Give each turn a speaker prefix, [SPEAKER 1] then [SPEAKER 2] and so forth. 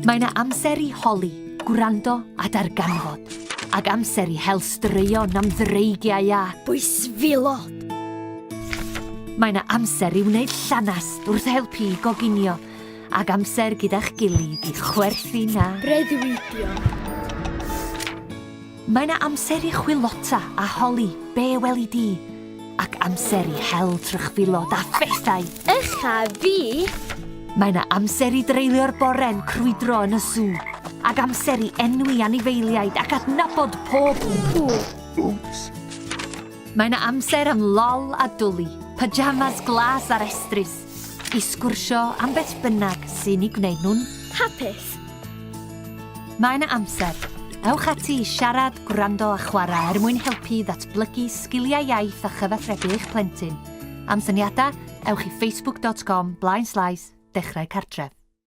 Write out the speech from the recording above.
[SPEAKER 1] Mae 'na amser i holi, gwrando a darganfod, ac amser i hel straeon am ddreigiau a.
[SPEAKER 2] Bwystfilod!
[SPEAKER 1] Mae 'na amser i wneud llanast wrth helpu i goginio, ac amser gyda'ch gilydd i chwerthin a.
[SPEAKER 2] Breuddwydio.
[SPEAKER 1] Mae 'na amser i chwilota a holi be weli di, ac amser i hel trychfilod a phethau.
[SPEAKER 2] Ycha fi!
[SPEAKER 1] Mae 'na amser i dreulio'r bore'n crwydro yn y sŵ, ac amser i enwi anifeiliaid ac adnabod pob
[SPEAKER 2] Pŵ.
[SPEAKER 3] Oops.
[SPEAKER 1] Mae 'na amser am lol a dwli, pyjamas glas a'r estrys, i sgwrsio am beth bynnag sy'n eu gwneud nhw'n
[SPEAKER 2] Hapus.
[SPEAKER 1] Mae 'na amser. Ewch ati i siarad, gwrando a chwarae er mwyn helpu i ddatblygu sgiliau iaith a chyfathrebu eich plentyn. Am syniadau, ewch i facebook.com blaen slaes dechrau cartref.